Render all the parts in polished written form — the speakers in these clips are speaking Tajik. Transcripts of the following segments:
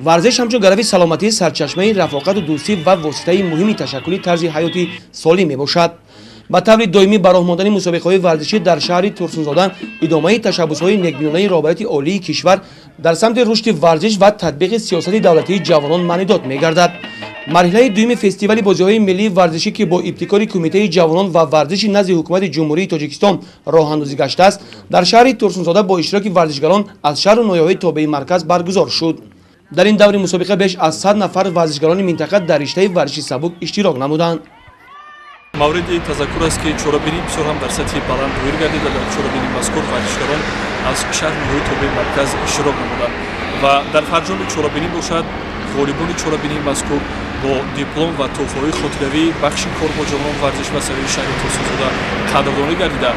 Варзиш ҳамчун гарави саломатӣ, сарчашмаи рафоқату дӯстӣ ва воситаи муҳими ташаккули тарзи ҳаёти солим мебошад. Ба таври доимӣ ба роҳ мондани мусобиқаҳои варзишӣ дар шаҳри Турсунзода идомаи ташаббусҳои некбинонаи роҳбарияти олии кишвар дар самти рушди варзиш ва татбиқи сиёсати давлатии ҷавонон маънидод мегардад. Марҳилаи дуюми фестивали бозиҳои миллии варзишӣ, ки бо ибтикори Кумитаи ҷавонон ва варзиши назди Ҳукумати Ҷумҳурии Тоҷикистон роҳандозӣ гаштааст, дар шаҳри Турсунзода бо иштироки варзишгарон аз шаҳру ноҳияҳои тобеи марказ баргузор шуд. Дар ин даври мусобиқа беш аз 100 нафар варзишгарони минтақа дар риштаи варзиши сабук иштирок намуданд. Мавриди тазаккур аст, ки чорабинӣ бисёр ҳам дар сатҳи баланд доир гардид ва дар чорабинии мазкур варзишгарон аз шаҳру ноҳияҳои тобеи марказ иштирок намуданд ва дар фарҷоми чорабинӣ бошад, ғолибони чорабинии мазкур бо диплом ва тӯҳфаҳои хотиравии бахши кор бо ҷавонон, варзиш ва сайёҳии шаҳри Турсунзода қадрдонӣ гардида,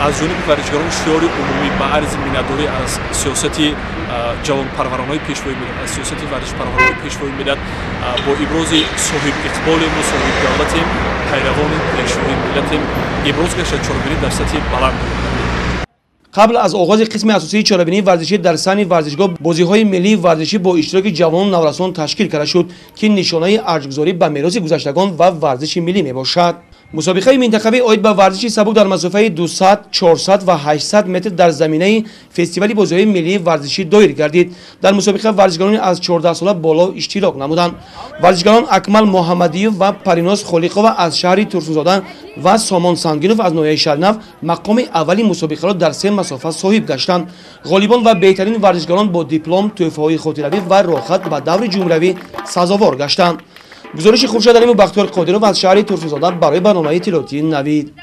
аз ҷониби варзишгарон шиори умумӣ ба арзи миннатдорӣ аз сиёсати ҷавонпарваронаи Пешвои миллат, аз сиёсати варзишпарваронаи Пешвои миллат бо ибрози «Соҳиб иқболему, соҳиб давлатем, пайравони Пешвои миллатем» иброз гашта, чорабинӣ дар сатҳи баланд. Қабл аз оғози қисми асосии чорабинии варзишӣ дар саҳни варзишгоҳ бозиҳои миллии варзишӣ бо иштироки ҷавону наврасон ташкил карда шуд, ки нишонаи арҷгузорӣ ба мероси гузаштагон ва варзиши миллӣ мебошад. Мусобиқаи минтақавӣ оид ба варзиши сабук дар масофаи 200, 400 ва 800 метр дар заминаи фестивали бозиҳои миллии варзишӣ доир гардид. Дар мусобиқа варзишгарони аз 14 сола боло иштирок намуданд. Варзишгарон Акмал Муҳаммадиев ва Париноз Холиқова аз шаҳри Турсунзода ва Сомон Сангинов аз ноҳияи Шаҳринав мақоми аввали мусобиқаро дар се масофа соҳиб гаштанд. Ғолибон ва беҳтарин варзишгарон бо диплом, тӯҳфаҳои хотиравӣ ва роҳхат ба даври ҷумҳуриявӣ сазовор гаштанд. Гузориши Хуршед Алиму Бахтиёр Қодиров аз шаҳри Турсунзода барои барномаи иттилоотии «Навид».